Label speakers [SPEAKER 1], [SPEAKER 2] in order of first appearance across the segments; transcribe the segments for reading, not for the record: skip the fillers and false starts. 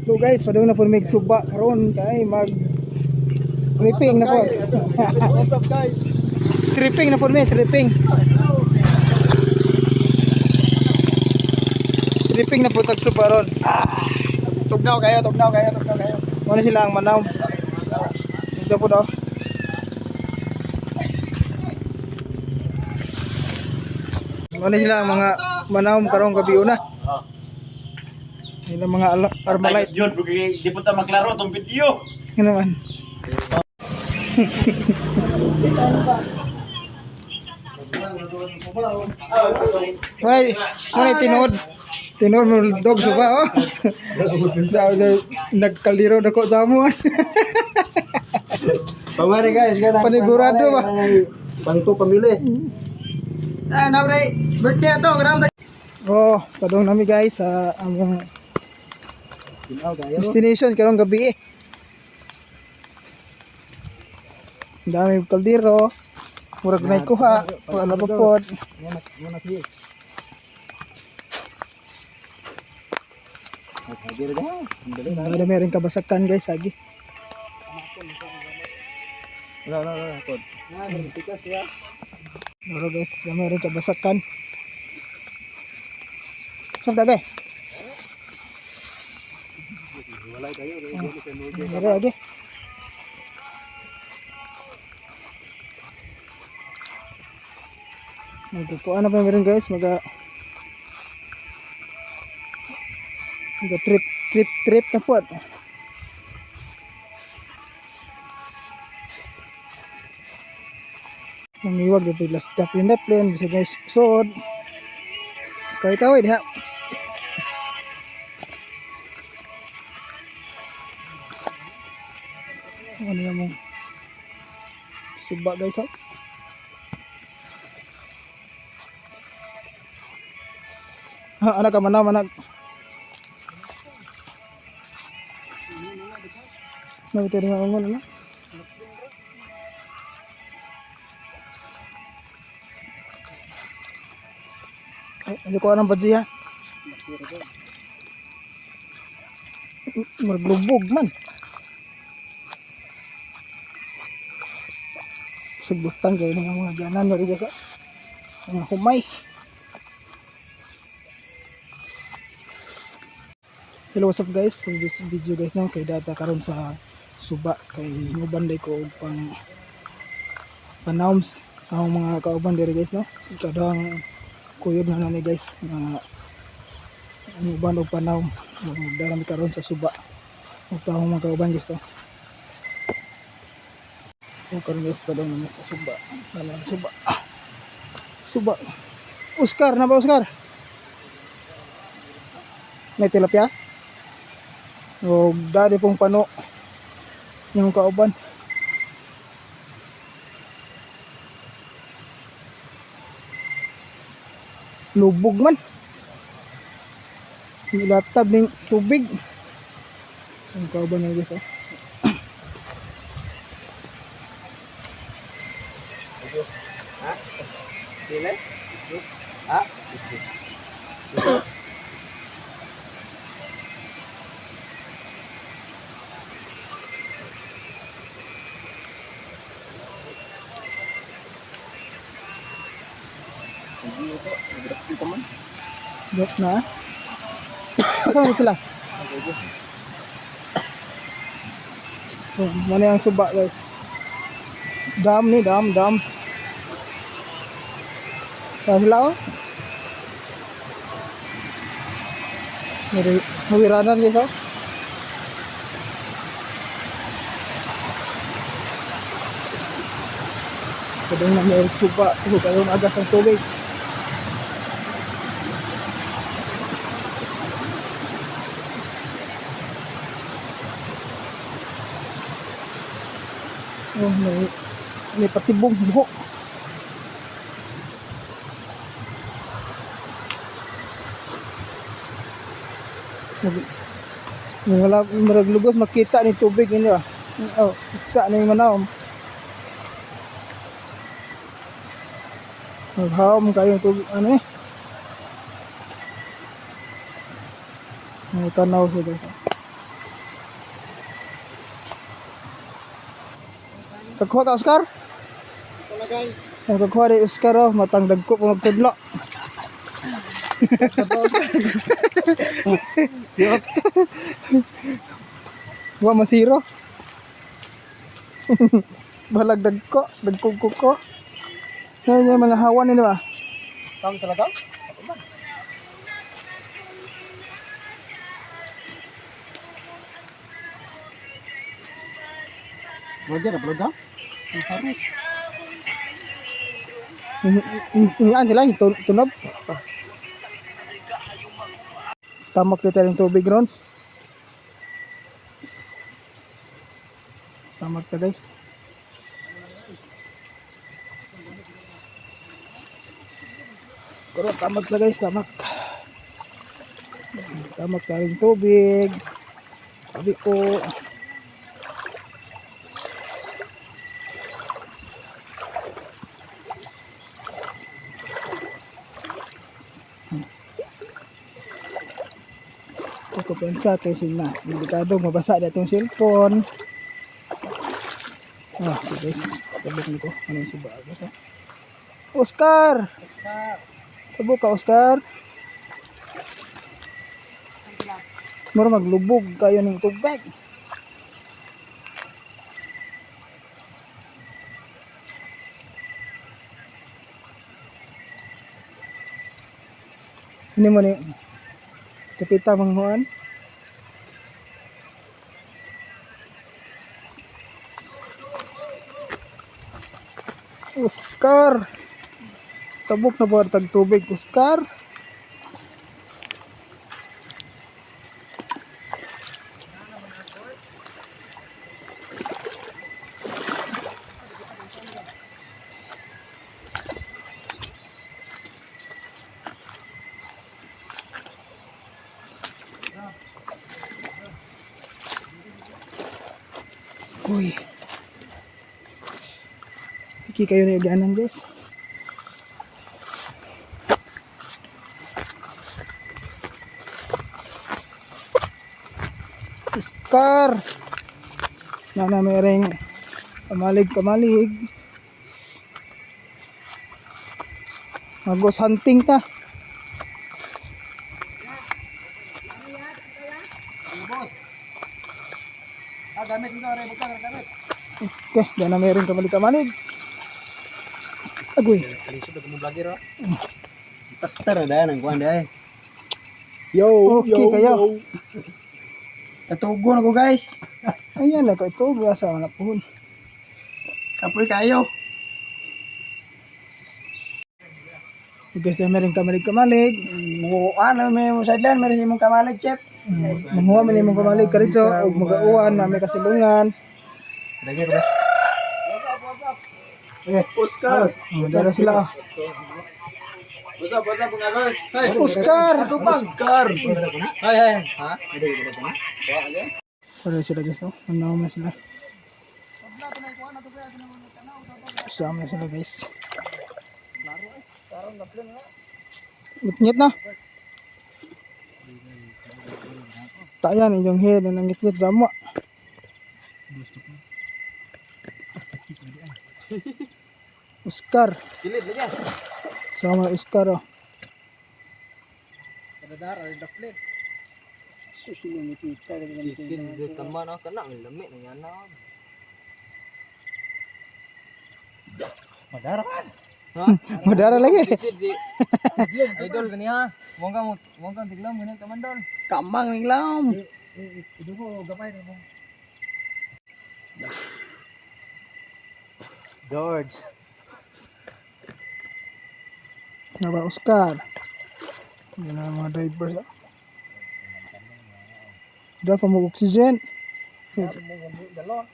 [SPEAKER 1] So guys, padung na po mig suba karon kay mag tripping na po.
[SPEAKER 2] What's up, guys?
[SPEAKER 1] Tripping na po mi, tripping. Tripping na po tag suba ron. Ah,
[SPEAKER 2] Tugnaw kayo, tugnaw kayo, tugnaw kayo.
[SPEAKER 1] Muna sila ang manaw. Ito po daw. Muna sila ang mga manaw karong gabi una. Sila mga Armalite.
[SPEAKER 2] Yun, di po ta maglaro tong video.
[SPEAKER 1] Yun naman. Wala, wala tinuod. Tinuod mo dog suba oh. Daw daw nagkaldero na ko sa amo.
[SPEAKER 2] Pamari guys, ganang
[SPEAKER 1] Panigurado ba?
[SPEAKER 2] Pangto pamili.
[SPEAKER 1] Ah, na pre, birthday ato, gram. Oh, padung nami guys sa among
[SPEAKER 2] Tugnaw kayo.
[SPEAKER 1] destination karong gabi eh. Ang dami kaldero. Murag na kuha, wala pa pod.
[SPEAKER 2] Yan na siya.
[SPEAKER 1] Ang dami rin kabasakan guys, agi.
[SPEAKER 2] Wala, wala, wala. Pod.
[SPEAKER 1] Pero guys, dami rin kabasakan. Saan tagay?
[SPEAKER 2] Wala kayo.
[SPEAKER 1] Pero agi. Nagkukuha na pa meron guys, maga trip trip trip na po. Nangiwag dito last stop yung plane, bisa guys, sod. Kaway-kaway diha. Ano yung mong suba guys oh. Ha, anak ka manaw anak. Nabito rin ang ano. Ay, hindi ko alam ba siya. Maglubog man. Subutan kayo ng mga ganan na rin sa mga humay. Hello, what's up guys? For this video guys no, kay data karon sa suba kay mubanday ko og pang panawms sa akong mga kauban diri guys no. Ikadang kuyog na nani guys na muban og panawm. Dara mi karon sa suba. Ug akong mga kauban guys to. Ug karon guys padung nami sa suba. Dala ang suba. Ah. Suba. Oscar na ba Oscar? May tilapia? O dari pong pano yung kauban. Lubog man. Nilatab ning tubig. Yung kauban na guys oh.
[SPEAKER 2] Sila? Ha?
[SPEAKER 1] Drop na. Saan na sila? So, muna yung suba guys. Dam ni, dam, dam. Saan sila oh? Mari, mawiranan guys oh. Kadang na may suba, karon agas ang tubig. Oh, may patibong buhok. Mag, wala murag lugos makita ni tubig ini ah. Oh, isda ni manaw. Maghawom kayo tubig ano eh. Mga tanaw siya, guys. Kakuha ka, Oscar?
[SPEAKER 2] Ito na, guys.
[SPEAKER 1] Ang kakuha ni Oscar, oh, matang dagko pa magtudlo. Wa masiro. Balag dagko, dagko kuko. Ngayon yung mga hawan nila ba?
[SPEAKER 2] Tama sa lagaw? Roger, upload ka?
[SPEAKER 1] Yan sila, yung tunob. Tamak dito yung tubig ron. Tamak ta, guys. Pero tamak ta, guys, tamak. Tamak ta rin tubig. Sabi ko. Kukupensa kay sila. Delikado mabasa na itong cellphone. Ah, okay guys. Tabok nito. Ano yung suba, guys, ah? Oscar!
[SPEAKER 2] Oscar.
[SPEAKER 1] Tabok ka, Oscar. Mura maglubog kayo ng tubig. Hindi mo ni Kapita manghuan. Oscar! Tabok na ba tag tubig, Oscar? Uy. Iki kayo na iganan, guys. Oscar! Na na may ring kamalig kamalig. Magos hunting ta.
[SPEAKER 2] Ah, gamit nito, aray, butang, gamit.
[SPEAKER 1] Okay, dyan na may ring kamalig kamalig. Agoy.
[SPEAKER 2] Kalisod ako mo vlogger, oh. Basta na dahil ang kuwan dahil.
[SPEAKER 1] Yo, okay kayo.
[SPEAKER 2] Katugo na ko, guys.
[SPEAKER 1] Ayan na ko ito, asa na puhon.
[SPEAKER 2] Kapoy kayo.
[SPEAKER 1] Guys, dyan may ring kamalig kamalig.
[SPEAKER 2] Ano, may mo sideline, meron imong kamalig, chef.
[SPEAKER 1] Manguha man imong kamalig karidto ug magauwan na may kasilungan.
[SPEAKER 2] Lagi ko ba? Oscar.
[SPEAKER 1] Oh, dara sila.
[SPEAKER 2] What's up, mga guys? Hey.
[SPEAKER 1] Oscar!
[SPEAKER 2] Oscar. Hey, hey. Ha?
[SPEAKER 1] Wala sila, guys, no? Ano man sila? Sama sila, guys. Ngit-ngit na. Tayan inyong head na ngit-ngit damo. Oscar.
[SPEAKER 2] Kilid lagi.
[SPEAKER 1] Sama Oscar, oh.
[SPEAKER 2] Kadadar or the flip.
[SPEAKER 3] Sisin de tama na kana ang lami na yan na.
[SPEAKER 2] Madara kan.
[SPEAKER 3] Ha?
[SPEAKER 1] Madara lagi.
[SPEAKER 3] Sisin si Idol kaniya. Wong ka mo, wong ka tiglam mo ka mandol.
[SPEAKER 1] Kamang ning lam.
[SPEAKER 2] Ito ko gamay na mo. George.
[SPEAKER 1] Naba Oscar. Yan ang mga divers, ah. Dapat mo oxygen.
[SPEAKER 2] Galon,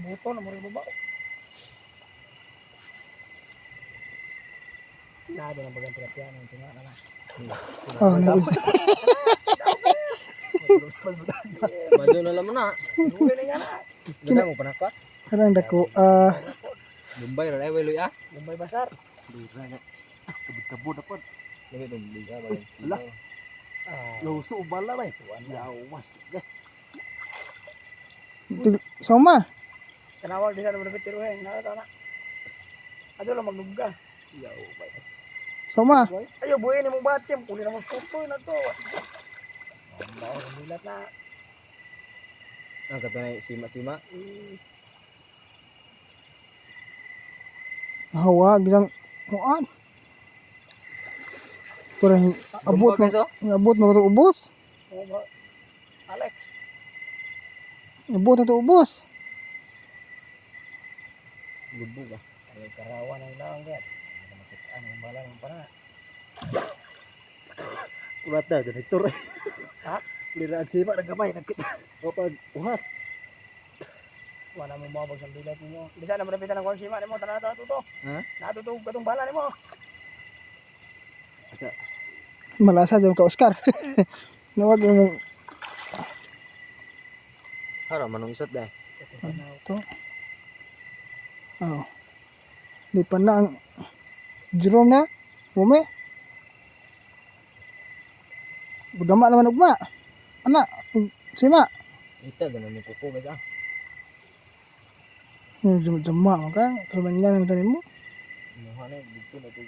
[SPEAKER 2] buto na mo rin baba. Nado na bagang tilapia ng tinga na na.
[SPEAKER 1] Oh, na.
[SPEAKER 3] Badyo na lang mo na. Ganda mo panaka.
[SPEAKER 1] Kanang dako ah
[SPEAKER 3] Dumbay ra ay luy ah.
[SPEAKER 2] Bombay Basar. Kabud-kabud ako.
[SPEAKER 3] Lami tong liga ba.
[SPEAKER 2] Ala. Luso bala bay. Yawas.
[SPEAKER 1] Sama.
[SPEAKER 3] Tanawag di sa naman tiruhin. Na na. Ato lang maglugga.
[SPEAKER 2] Yaw bay.
[SPEAKER 1] Sama.
[SPEAKER 3] Ayo buhin imong batim, kunin na mo sutoy na to. Ang bao dilat na.
[SPEAKER 4] Ang kato na sima-sima.
[SPEAKER 1] Hawa gisang kuan. Pero abot
[SPEAKER 4] Guys, oh.
[SPEAKER 1] abot mo to ubos.
[SPEAKER 3] Oh, bro. Alex,
[SPEAKER 1] Abot na to ubos.
[SPEAKER 4] Lubog ah.
[SPEAKER 3] ay karawan ang lang gad. Ano ang bala ng para.
[SPEAKER 2] Kulat na direktor.
[SPEAKER 3] Ha?
[SPEAKER 2] Lira ang sima ng gamay nagkita. O pag uhas.
[SPEAKER 3] Wala mo mabag sa dilat ninyo. Bisa na madapitan ang konsima nimo tanan na to.
[SPEAKER 2] Ha?
[SPEAKER 3] Natuto katong bala nimo.
[SPEAKER 1] Malasa jud ka, Oscar. Nawag imong
[SPEAKER 4] Hara manong isot dai.
[SPEAKER 1] to. Oh. Di pa na ang Jerome na. Bume. Budama naman ugma. Ana, sima.
[SPEAKER 4] Ita ganun ni kuko, guys ah.
[SPEAKER 1] Jama ka, pero man yan ang tanim mo.
[SPEAKER 4] Muha na dito na to.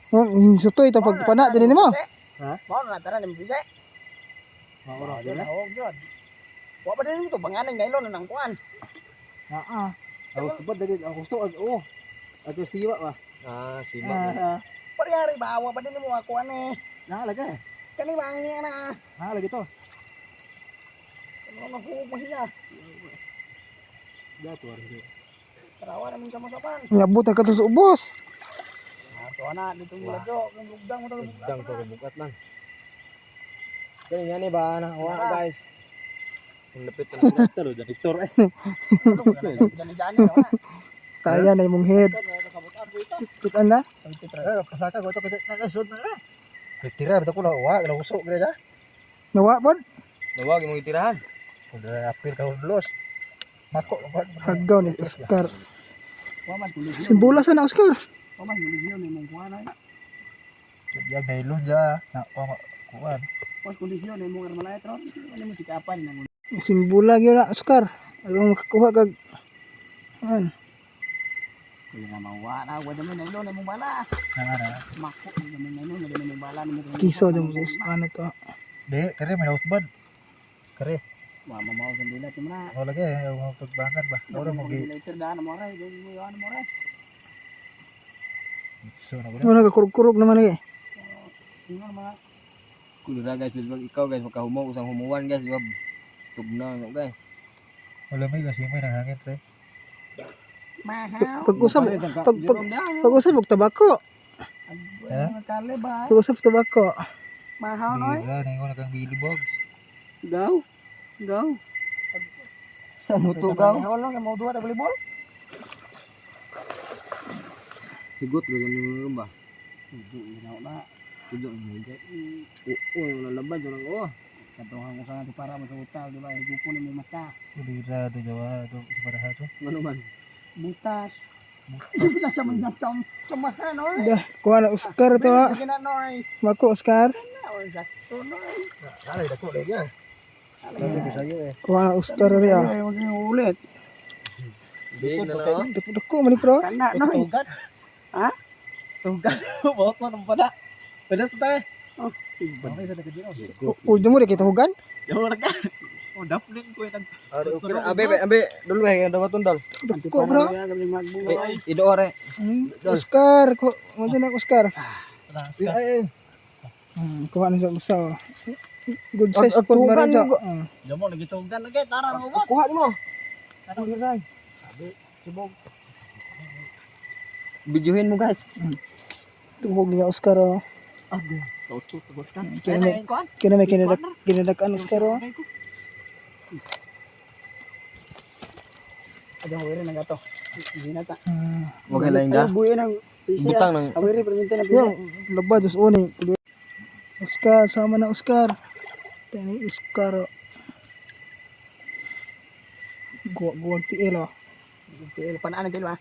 [SPEAKER 1] Oh, sutoy ito pag pana din mo.
[SPEAKER 2] Ha?
[SPEAKER 3] Mao na tanan nimo bisa.
[SPEAKER 2] Maura
[SPEAKER 3] Wala na og jud. Wa pa din to banganan nylon na nang kuan.
[SPEAKER 1] Ah,
[SPEAKER 2] Ako subad dali ako gusto ag o. Ato siwa ba.
[SPEAKER 4] Ah, sima.
[SPEAKER 2] Ah,
[SPEAKER 3] Parehari ba wa pa din mo ako ani.
[SPEAKER 2] naalaga eh.
[SPEAKER 3] Kani ba ang niya na?
[SPEAKER 2] Naalaga ito.
[SPEAKER 3] Ano nga huog mo siya?
[SPEAKER 2] Dato ar.
[SPEAKER 3] Tarawa namin sa masapan.
[SPEAKER 1] Nabot na ka to sa ubos.
[SPEAKER 3] Ato na dito mo ladyo, kung lugdang mo to.
[SPEAKER 4] Dang to bukat man. Ganyan yan eh ba na wa, guys. Ang lapit na.
[SPEAKER 2] Talo direktor eh.
[SPEAKER 3] Dani dani na.
[SPEAKER 1] Kaya na imong head. Kita na.
[SPEAKER 2] Eh, pasaka ko to kasi nakasud na na. Tira bitaw ko la wa, la usok gid ah.
[SPEAKER 1] Nawa pod.
[SPEAKER 4] Nawag imong itirahan.
[SPEAKER 2] Kung apil ka los. Mako ba?
[SPEAKER 1] Haggaw ni Oscar.
[SPEAKER 3] Wa man kulisyon.
[SPEAKER 1] Simbola sa na, Oscar.
[SPEAKER 3] Wa man kulisyon imong kuan ay.
[SPEAKER 2] Yang nylon ja na wa kuan.
[SPEAKER 3] Wa kondisyon imong armalay tron. Ano mo sikapan nang
[SPEAKER 1] Simbola gyud na, Oscar. Aron makakuha kag an.
[SPEAKER 3] Kaya nga mawa na wa dami nylon imong bala.
[SPEAKER 2] Na na.
[SPEAKER 3] Mako dami nylon dami imong bala nimo.
[SPEAKER 1] Kiso jud mo ano to.
[SPEAKER 2] Di, kare may husband. Kare,
[SPEAKER 3] Wa mamaw sa dilat mo na.
[SPEAKER 2] ako lagi eh, ang pagbangan ba. Ora mo gi
[SPEAKER 3] later daan mo ray, mo yan mo ray.
[SPEAKER 2] so na ko.
[SPEAKER 1] Wala ka kurog-kurog naman eh.
[SPEAKER 3] Ingon mga
[SPEAKER 4] Kulira, guys, bisag ikaw, guys, makahumaw usang humuwan, guys, di ba? Tugna no, guys.
[SPEAKER 2] Wala may kasi may nang hangin pre.
[SPEAKER 3] mahaw.
[SPEAKER 1] Pag-usap pag pag pag-usap og tabako.
[SPEAKER 2] Ha?
[SPEAKER 3] Mga kale ba?
[SPEAKER 1] Pag-usap tabako.
[SPEAKER 3] Mahaw noy.
[SPEAKER 2] Dira ningon kang bilibog.
[SPEAKER 3] Gaw. Gaw.
[SPEAKER 4] Sa mutugaw.
[SPEAKER 3] Mahaw lang mo duha ta volleyball.
[SPEAKER 4] Higot gano'n ba?
[SPEAKER 3] Ginaw na.
[SPEAKER 4] Higot mo. Oo, yung lalabad yung oh.
[SPEAKER 3] Katuhan ko sa para mo sa hotel, di ba? Higupon ni mo mata.
[SPEAKER 2] Dira to jawa to sa para to.
[SPEAKER 4] Ano man?
[SPEAKER 3] Butas. Sila sa mga samahan, oy.
[SPEAKER 1] Dah, kuha na Oscar to ha.
[SPEAKER 3] Sige na, noy.
[SPEAKER 1] Mako Oscar.
[SPEAKER 3] Na, oy, sakto, noy.
[SPEAKER 2] Alay dako lagi ah. Sabi ko sa'yo eh.
[SPEAKER 1] Kuha na Oscar ri ah.
[SPEAKER 3] Ay, huwag niyo ulit.
[SPEAKER 4] Big na na. Oh.
[SPEAKER 1] Dako dako man ni pro.
[SPEAKER 3] Kana, noy.
[SPEAKER 2] Tugan.
[SPEAKER 3] Ha?
[SPEAKER 2] Tugan. Bawat mo ng pana. Pwede sa tayo. Okay sa nagkadino.
[SPEAKER 1] Ujo mo di kita hugan.
[SPEAKER 2] Yaw ka. Oh, dapnin ko yung nag
[SPEAKER 4] Abe, abe, abe, dulu eh, yang dapat tundal.
[SPEAKER 1] Dako bro.
[SPEAKER 4] Eh, ido ore.
[SPEAKER 1] Oscar, ko mo na Oscar.
[SPEAKER 2] Ay,
[SPEAKER 1] Kuha na siya usa. Oh. Good size pod man rin siya.
[SPEAKER 2] Jamo nagitugan lagi tara mo boss.
[SPEAKER 4] Kuha mo.
[SPEAKER 2] Sibog.
[SPEAKER 4] Videohin mo, guys.
[SPEAKER 1] Tuhog niya Oscar oh.
[SPEAKER 2] Toto tugos ka.
[SPEAKER 1] Kina may kinadak-an Oscar oh.
[SPEAKER 3] Adong wiri na gato. Hindi na ta.
[SPEAKER 4] Wag lain da.
[SPEAKER 3] Ay, buhi ng PC.
[SPEAKER 4] Butang ng-
[SPEAKER 3] Awiri, presidente ng PC.
[SPEAKER 1] Yung laba dos uni. Oscar, sama na Oscar. Tani Oscar. Oh. Guwag guwag tiil oh.
[SPEAKER 3] Panaan na kayo, ah.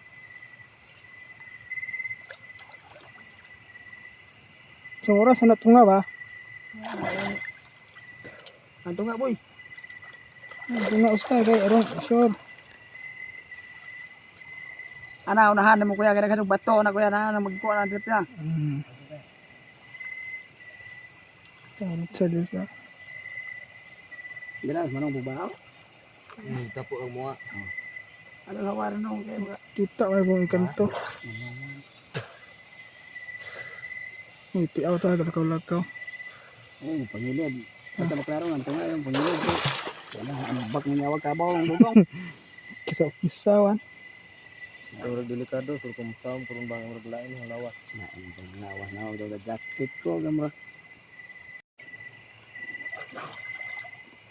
[SPEAKER 1] Sa oras na tunga ba?
[SPEAKER 3] Anto nga boy.
[SPEAKER 1] Tunga Oscar kay aron sure.
[SPEAKER 3] Ana unahan mo kuya kay kasug bato na kuya na magkuha na trip na.
[SPEAKER 1] Richard is
[SPEAKER 3] Gilas manong bubaw.
[SPEAKER 4] Tapo ang mua.
[SPEAKER 3] Ano sa waran nung kay mga
[SPEAKER 1] kita may buong kanto. Uy, piaw ta lakaw-lakaw.
[SPEAKER 3] Oh, pangilid. Basta maklaro nga anto nga yung pangilid. Wala ang bak ng yawag kabaw ang bugong.
[SPEAKER 1] Kisa kisawan.
[SPEAKER 4] Murag delikado sur kung taon kurun bang murag lain ang lawas.
[SPEAKER 3] Na ang panglawas na og jacket ko gamra.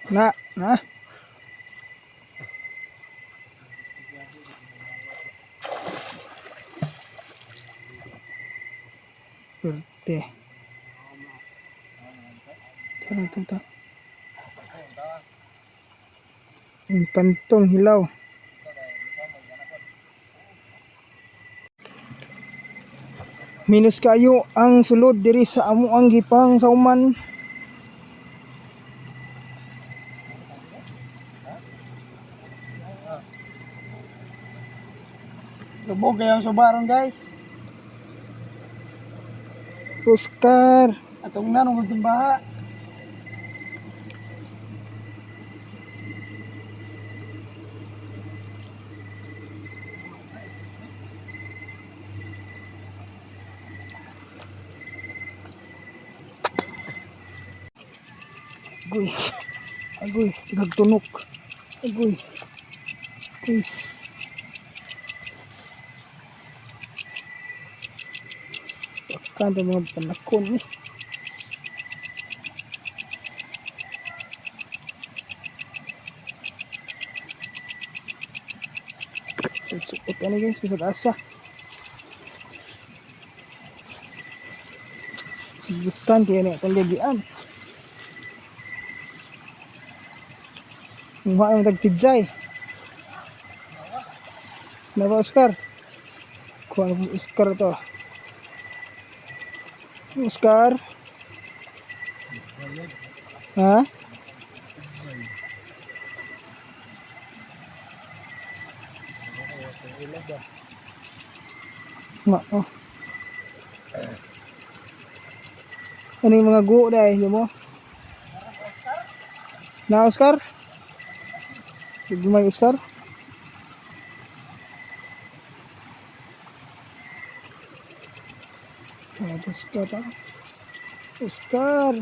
[SPEAKER 1] Na, na. Perte. Tara, tara. Ang kantong hilaw. Minus kayo ang sulod diri sa amo ang gipang sauman.
[SPEAKER 3] Lubog kayo ang subaron guys.
[SPEAKER 1] Oscar.
[SPEAKER 3] Atong na nung baha.
[SPEAKER 1] Agoy. Agoy. Nagtunok. Agoy. Agoy. Kanto mga panakon eh. Suot ano guys, bisag asa. Sigutan kaya ni atong gagian. Muha ang tagtidjay. Na ba Oscar? Kuha na po Oscar to. Oscar? Ha? Ma, oh. Ano yung mga guo dahil mo? Na Oscar? Gumay Oscar? Ah, Oscar. Ah. Oscar.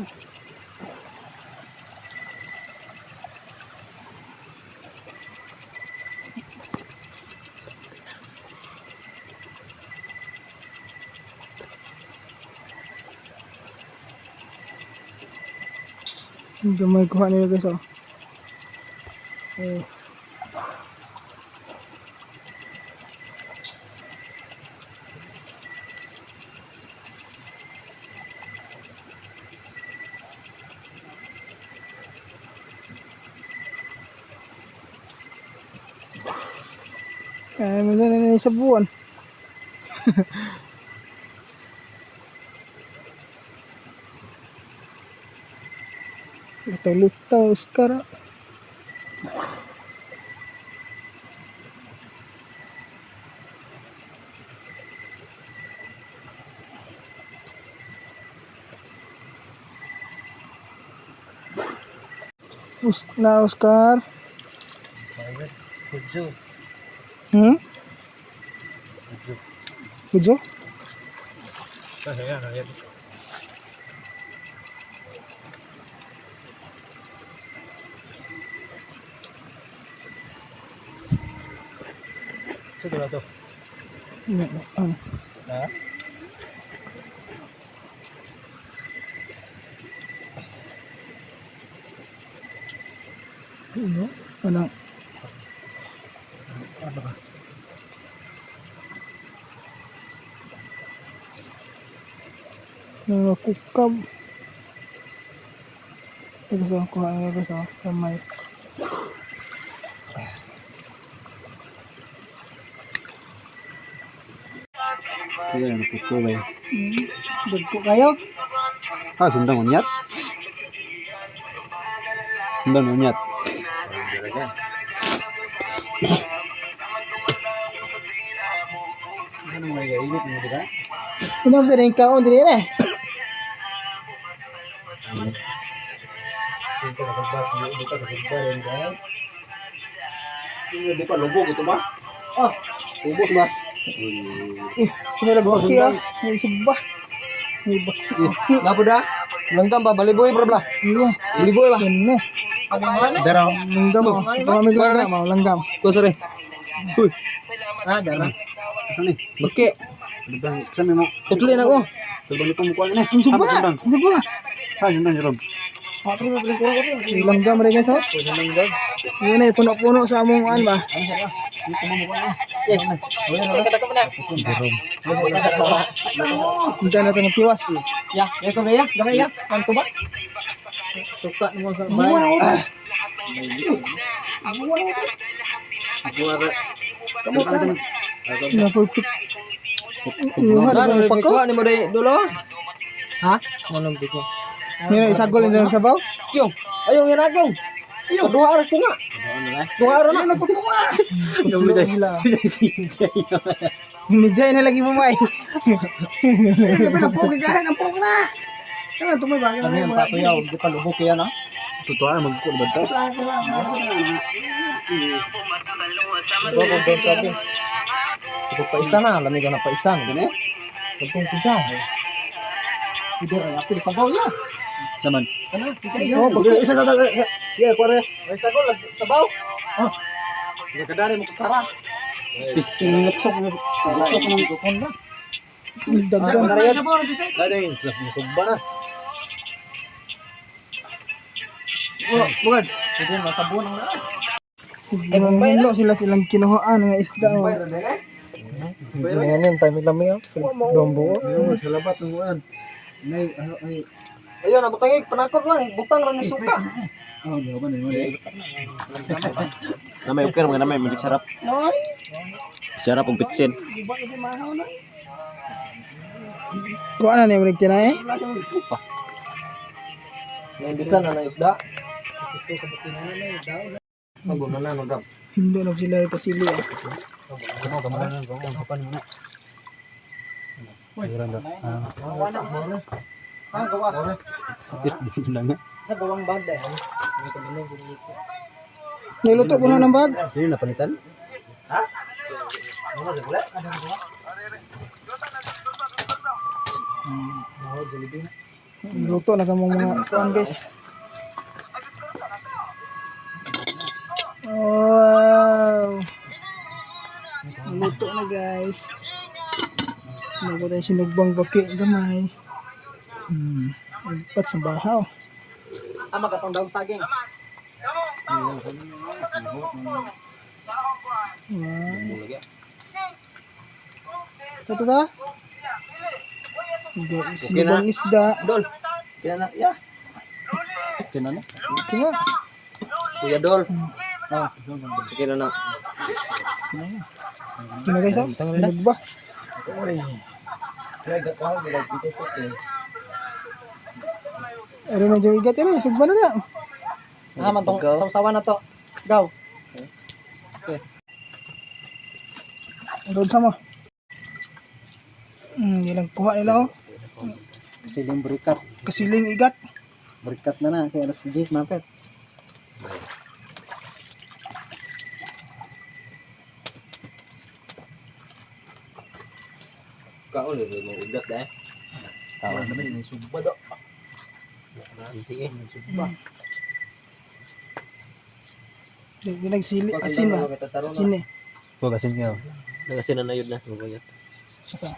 [SPEAKER 1] Gamay kuha nila guys oh. Eh. Eh, minsan na sa buwan. Lutaw-lutaw, Oscar. Ah. Na Oscar.
[SPEAKER 4] Kudyo.
[SPEAKER 1] Hmm? Kujo?
[SPEAKER 4] Ayan, ayan. Ito na to.
[SPEAKER 1] Ano?
[SPEAKER 4] Ha?
[SPEAKER 1] Ano? Ano?
[SPEAKER 4] Ano ka?
[SPEAKER 1] Mga kukab. Gusto ko kuha nga gusto kamay.
[SPEAKER 3] Kaya ano ko ba?
[SPEAKER 1] Dagko kayo.
[SPEAKER 3] Ah, sundang unyat. Sundang unyat.
[SPEAKER 2] Ano mga gainit mo dira?
[SPEAKER 1] Inom sa rin kaon dili na.
[SPEAKER 2] Di pa lubog ito ba? Ah, ubos ba?
[SPEAKER 1] Eh, sila baki ah. May sugba. May baki. Baki.
[SPEAKER 4] Napo da? Langgam ba baliboy bro bla.
[SPEAKER 1] Iya.
[SPEAKER 4] Baliboy ba?
[SPEAKER 1] Yan na.
[SPEAKER 2] Dara.
[SPEAKER 1] Langgam oh. Baka may langgam oh, langgam.
[SPEAKER 4] Ko sorry. Uy,
[SPEAKER 2] Ah, dara.
[SPEAKER 3] Ano ni?
[SPEAKER 4] baki.
[SPEAKER 3] Sundang sa mo.
[SPEAKER 4] Putli na ko.
[SPEAKER 3] Sundang ito mo kuha ni.
[SPEAKER 1] Ang sugba na. Ang sugba.
[SPEAKER 3] Ah, sundang Jerome.
[SPEAKER 1] May langgam rin guys oh. Yan ay puno-puno sa among an ba. Hindi natin magtiwas.
[SPEAKER 2] Ya, ya ko ya, gamay ya. Kanto ba? Suka mo sa
[SPEAKER 1] Buwan ako ba? Na perfect. Inuha
[SPEAKER 4] Ano
[SPEAKER 1] na pa ko.
[SPEAKER 4] ni mo day dulo? Ha? Manong biko.
[SPEAKER 1] Yan ay isagol yung sabaw.
[SPEAKER 4] Kyong. Ayong yan akyong. Iyo, duha ra ko nga. Duha ra na.
[SPEAKER 1] Nila. Ni Jay na lagi bumay.
[SPEAKER 2] Eh, pero pogi kain ang pogi na. Ano tumay ba?
[SPEAKER 3] Ano yung patuyaw? Di pa lubog kaya na? Totoo ah, magkuha ba ito?
[SPEAKER 2] Sa akin lang.
[SPEAKER 4] Go go go sabi. Ito pa isa na, lamig na pa isa. Gani? Kung pizza.
[SPEAKER 2] Hindi ra apil sa baw ya.
[SPEAKER 3] Naman.
[SPEAKER 2] Ano?
[SPEAKER 1] Oh,
[SPEAKER 2] Isa isa isa.
[SPEAKER 4] Yeah, kuare. Ay sagol sabaw. Ah. Kadari mo kara.
[SPEAKER 3] Pisting luksok. Luksok ng kukon na.
[SPEAKER 1] Dagdag.
[SPEAKER 3] Dahil yun, sila sumsugba na.
[SPEAKER 4] Bukan.
[SPEAKER 2] Hindi masabon ang na.
[SPEAKER 1] Manghilo sila silang kinuhaan nga isda. Oh.
[SPEAKER 4] Yan yung time lami oh. Dombo.
[SPEAKER 3] Ayun, sa labat ng kuhan. Nay, ano, ay.
[SPEAKER 4] Ayun, nabutang panakot lang, butang ra ni suka.
[SPEAKER 3] Oh, di ba na yun?
[SPEAKER 5] Namay okay mga namay medyo sarap. Sarap ang pitsin.
[SPEAKER 1] Kuha na niya balik tinay.
[SPEAKER 4] Naimbisan na na isda. Magumana magam.
[SPEAKER 1] Hindi na sila kasili. Ah.
[SPEAKER 3] Kamo, kamo na, kamo, kapan mo na. Ah,
[SPEAKER 2] Ah, gawa.
[SPEAKER 3] Kapit lang nga.
[SPEAKER 2] Nagawang bag dahil.
[SPEAKER 1] Niluto ko na ng bag.
[SPEAKER 3] Sino napalitan?
[SPEAKER 1] Niluto na kamong mga kuan guys. Wow. Luto na guys. Naku tayo sinugbang baki gamay. Ipat sa bahaw.
[SPEAKER 2] Ah, magatong daw saging.
[SPEAKER 1] Wow. Ito ba? Sinubang isda.
[SPEAKER 4] Dol.
[SPEAKER 2] Kaya na, ya.
[SPEAKER 3] Kina na?
[SPEAKER 1] Kaya,
[SPEAKER 4] Kuya Dol. Ah, okay na na.
[SPEAKER 1] kina guys ah. Sinugba. Ano na dyan igat yun eh. Sugba na na.
[SPEAKER 2] Ah, mantong sawsawan na to. Gaw.
[SPEAKER 1] Doon sama. Ilang kuha nila oh.
[SPEAKER 2] Siling burikat.
[SPEAKER 1] Kasiling igat.
[SPEAKER 2] Burikat na na kaya alas 10 napet.
[SPEAKER 5] Kaon mo ugat dai.
[SPEAKER 3] Tao
[SPEAKER 5] naman ni sugba do. Sige.
[SPEAKER 1] Di nagsili asin ba? Asin eh.
[SPEAKER 3] Huwag asin kayo.
[SPEAKER 5] Nagasin na na yun na. Mabayat.
[SPEAKER 1] Asa?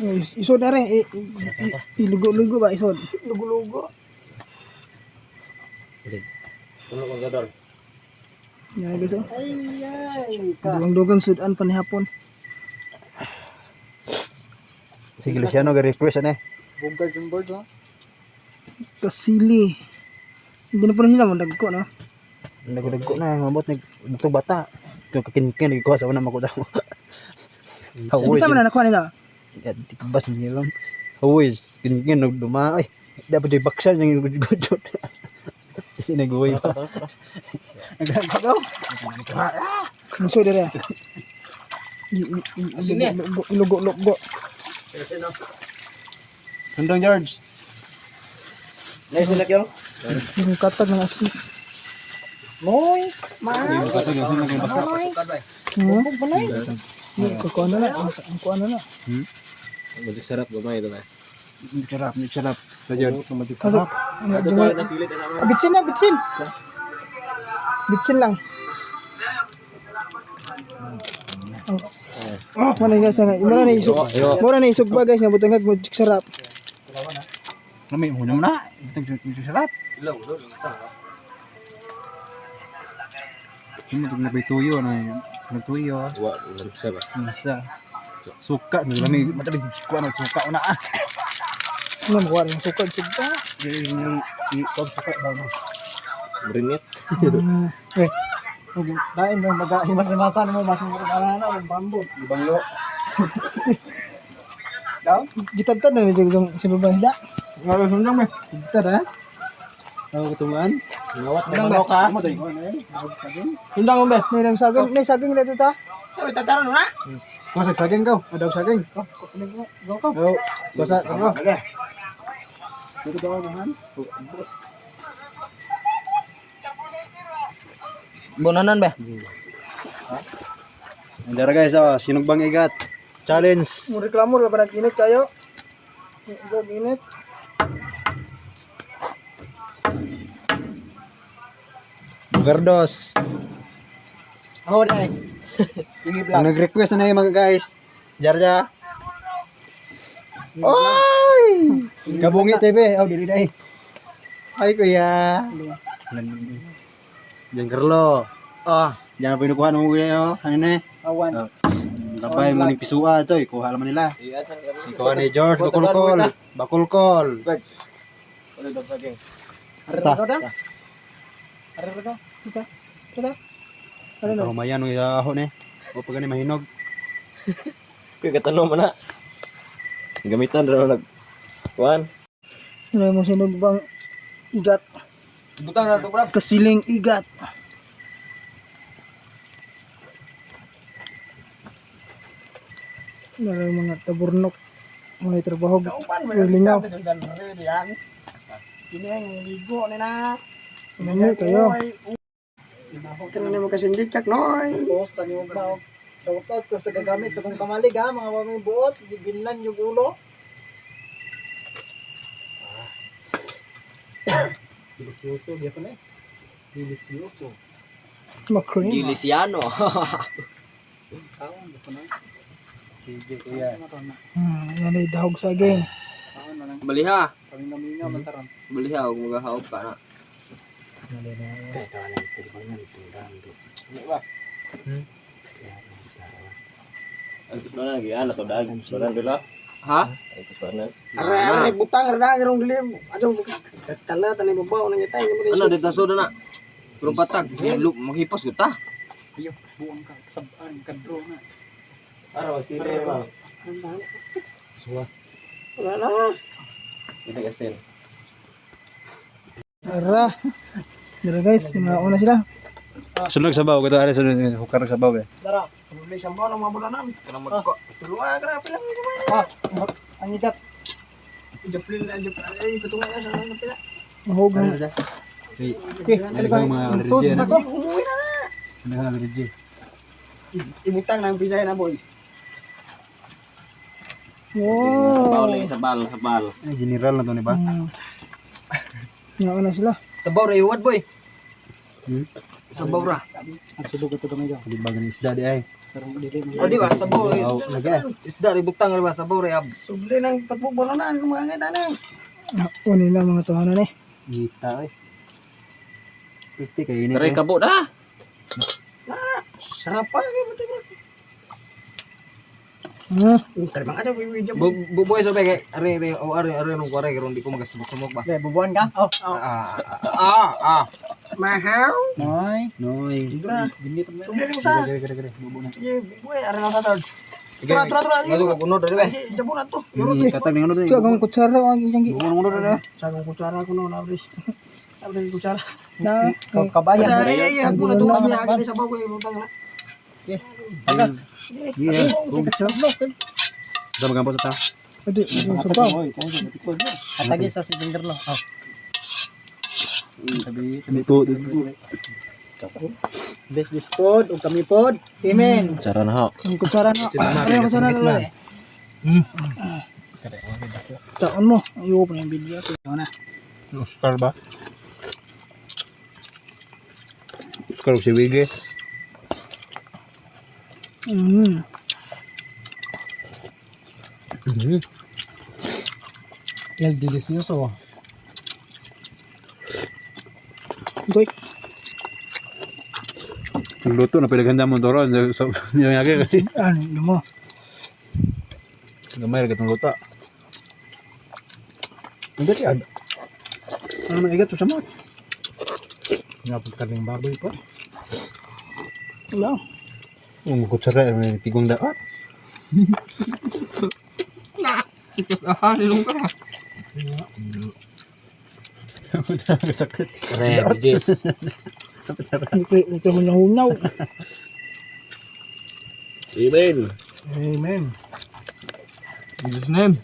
[SPEAKER 1] Eh, Isod na rin. Ilugo-lugo ba isod? Lugo-lugo.
[SPEAKER 5] Tulo ko gadol.
[SPEAKER 1] Yan guys oh.
[SPEAKER 2] Ay ay.
[SPEAKER 1] Dugang-dugang sudan pa ni hapon.
[SPEAKER 3] Sige, Luciano, ga-request ano eh.
[SPEAKER 2] Bugard yung board, oh.
[SPEAKER 1] Kasili. Hindi na po na sila mandagko no.
[SPEAKER 3] Nagudagko na, mabot nag ito bata. Ito kakinkin nagkuha sa una makudaw.
[SPEAKER 1] Hindi sa man na nakuha nila.
[SPEAKER 3] Bas niya lang. Hawoy.
[SPEAKER 2] Ganyan nagduma ay. Dapat yung baksan yung gudgudot. Sinaguy pa. Nagagaw.
[SPEAKER 1] Muso dire. Lugo lugo.
[SPEAKER 2] Sundong George.
[SPEAKER 4] Nice na kyong.
[SPEAKER 1] Yung katag ng asin.
[SPEAKER 3] Moy.
[SPEAKER 2] Yung katag yung sunod yung basa.
[SPEAKER 1] Hmm? Kukuha na na. Ang kuha na na.
[SPEAKER 5] Magic sarap gamay ito ba.
[SPEAKER 2] Sarap, sarap. Sa George.
[SPEAKER 1] Sarap. Bitsin na, bitsin. Bitsin lang. Oh, mana guys nga. Mura na isog. Mura na isog ba guys nga butangag mo sarap.
[SPEAKER 2] Nami mo na. Itong sarap. Hindi mo nagtuyo na nagtuyo.
[SPEAKER 5] Wa, lansa ba.
[SPEAKER 2] Masa. Suka no lami matabi kuan ang suka una ah.
[SPEAKER 1] Ano mo wala sukad sugba.
[SPEAKER 2] Yung i suka ba mo.
[SPEAKER 5] Brinit.
[SPEAKER 1] Eh,
[SPEAKER 3] Lain mo magahimas-himasan mo mas mo na ang bambo.
[SPEAKER 2] Banglo.
[SPEAKER 1] Gitadtad na ni yung sinubang isda.
[SPEAKER 2] Ngalo sundang ba? Tara. Ako kutungan.
[SPEAKER 5] Ngawat na
[SPEAKER 3] Sundang
[SPEAKER 5] manok ha.
[SPEAKER 2] Mo tayo ko na.
[SPEAKER 4] Sundang mo ba?
[SPEAKER 1] May nang saging, may saging na dito ta.
[SPEAKER 3] Sabi tataron na.
[SPEAKER 2] Ko sa saging ko. Adaw saging.
[SPEAKER 1] Go go.
[SPEAKER 2] Go. Basa ko. Dito daw naman.
[SPEAKER 4] Bonanan ba?
[SPEAKER 2] Andara guys, oh, sinugbang igat. Challenge.
[SPEAKER 1] Mo reklamo ra ba init kayo? Go init.
[SPEAKER 2] Bugardos.
[SPEAKER 3] Ako na eh.
[SPEAKER 2] Ang nag-request na yung mga guys. Jarja. Oy! Kabungi TV. Oh, dili dai. Ay kuya. Giancarlo.
[SPEAKER 4] Ah,
[SPEAKER 2] Diyan na pinukuha ng kuya oh. Ano na eh?
[SPEAKER 3] Awan.
[SPEAKER 2] Oh. Labay mo ning pisua to, ikuha naman nila. Ikuha ni George Bakulkol. Bakulkol. Ta.
[SPEAKER 1] Tata. Ano na?
[SPEAKER 2] Humayan ng aho ni. O pag gani mahinog.
[SPEAKER 5] Kuy katanong mo na. Gamitan ra nag kuan.
[SPEAKER 1] Ano mo sinugbang igat.
[SPEAKER 4] butang na to, brad.
[SPEAKER 1] Kasiling igat. Meron mga taburnok, mga trabaho, lingaw.
[SPEAKER 3] Kini ang ligo ni na.
[SPEAKER 1] Ano kayo?
[SPEAKER 3] Kini mo kasindi chak noy.
[SPEAKER 2] Post tani mo ba? Shout out ko sa gagamit sa kong kamalig ha, mga maming buot, gibilnan yung ulo. Delicioso, gyapon eh. Delicioso.
[SPEAKER 1] Makrim.
[SPEAKER 4] Dilisiano.
[SPEAKER 2] Kaon, gyapon eh. Sige kuya.
[SPEAKER 1] Yan ay dahog saging.
[SPEAKER 2] Kaon na lang.
[SPEAKER 4] Baliha.
[SPEAKER 2] Kami naminga man taron.
[SPEAKER 4] Baliha og magahaog pa na.
[SPEAKER 5] Ang gusto na giana to dag. Soran dula.
[SPEAKER 4] Ha?
[SPEAKER 5] Ay gusto na.
[SPEAKER 3] Ara ara butang ara garong dilim. Adong kala tanay babaw nang itay
[SPEAKER 4] Ano dito sa na? Pero patag, lup maghipos gud ta.
[SPEAKER 2] Ayo, buang ka sabaan kadro na.
[SPEAKER 5] Araw sila ba.
[SPEAKER 2] Suwa.
[SPEAKER 3] Wala na.
[SPEAKER 5] Kita kasin.
[SPEAKER 1] Ara. Dara guys, mga una sila.
[SPEAKER 2] Sunog sabaw kato ari sunog hukar sabaw eh.
[SPEAKER 3] Dara, buli sambo ng mga bulanan.
[SPEAKER 4] Kanang magko.
[SPEAKER 3] Tulungan grabe lang ni kumain.
[SPEAKER 1] Ah, ang igat.
[SPEAKER 3] Japlin na japlin. Ay, patungan na sa mga pila.
[SPEAKER 1] Mahog na.
[SPEAKER 2] Okay, mga
[SPEAKER 1] So,
[SPEAKER 2] allergy.
[SPEAKER 1] sa ko.
[SPEAKER 3] Umuwi na na.
[SPEAKER 2] Ano allergy?
[SPEAKER 3] Ibutang na ang pisay na boy.
[SPEAKER 1] Wow.
[SPEAKER 5] Sabaw lagi sabal, sabal.
[SPEAKER 2] Ay, general na to ni ba?
[SPEAKER 1] Mga una sila.
[SPEAKER 4] Sabaw ra iwad boy.
[SPEAKER 2] Hmm?
[SPEAKER 4] Sabaw ra.
[SPEAKER 2] Ang sulog ito gamay Di ba ganing isda di ay?
[SPEAKER 4] O di ba sabaw ra.
[SPEAKER 2] Aw, lagi.
[SPEAKER 4] Isda ra butang ra ba sabaw ra ab.
[SPEAKER 3] Sobre ng patbog bulanan mga ngita na.
[SPEAKER 1] Una nila mga tuhanan eh.
[SPEAKER 2] Ngita ay. Piti kay ini.
[SPEAKER 5] Taray kabo na.
[SPEAKER 3] Sarap pa kay buti. Terima kasih wiwi jam.
[SPEAKER 4] Buboy sabi kay are are o are are nung kuare karon di ko magasumok-sumok ba.
[SPEAKER 3] Deh, bubuan ka? Oh,
[SPEAKER 4] Ah ah ah.
[SPEAKER 3] Mahal.
[SPEAKER 2] Noy. Noy.
[SPEAKER 3] Indra.
[SPEAKER 2] Binit mo.
[SPEAKER 3] Sobre mo sa.
[SPEAKER 2] Gere gere gere. Bubo na.
[SPEAKER 3] Ye, bubuan are na sa tol.
[SPEAKER 4] Tura tura tura. Ano ko unod dali. Jabo na to.
[SPEAKER 2] Katag ning ano
[SPEAKER 1] Ito akong kutsara ang iyang gi.
[SPEAKER 3] Sa akong kutsara ko no, nabre. Nabre kutsara.
[SPEAKER 1] Na
[SPEAKER 3] Kabayan. Ay ay ay, ko na to kami sa bago ibutang na.
[SPEAKER 2] Sa magampot ta.
[SPEAKER 1] Ito, yung sabaw.
[SPEAKER 3] Atagi sa si Fingerlo. Oh.
[SPEAKER 2] Dito
[SPEAKER 3] This this pod ug kami pod. Amen.
[SPEAKER 5] Sara na ho.
[SPEAKER 1] Ang kutsara na. Ano yung kutsara na eh? Taon mo. Ayoko pa na yung video. Ito na.
[SPEAKER 2] Oscar ba? Oscar og si Wige.
[SPEAKER 4] El delicioso.
[SPEAKER 1] Goy.
[SPEAKER 2] Luto na pinaganda mo toro. So, yung yagi kasi.
[SPEAKER 1] Ano yun mo?
[SPEAKER 2] Gamay ra gatong luto. Ang dati ad. Ano man igat sa mo?
[SPEAKER 4] Nga karning baboy po.
[SPEAKER 1] Wala.
[SPEAKER 2] Ang kutsara may tigong daot.
[SPEAKER 4] Ikas aha nilong ka.
[SPEAKER 2] Sakit.
[SPEAKER 5] Re, bijis.
[SPEAKER 1] Ito mo nahunaw.
[SPEAKER 5] Amen.
[SPEAKER 4] Amen. Jesus name.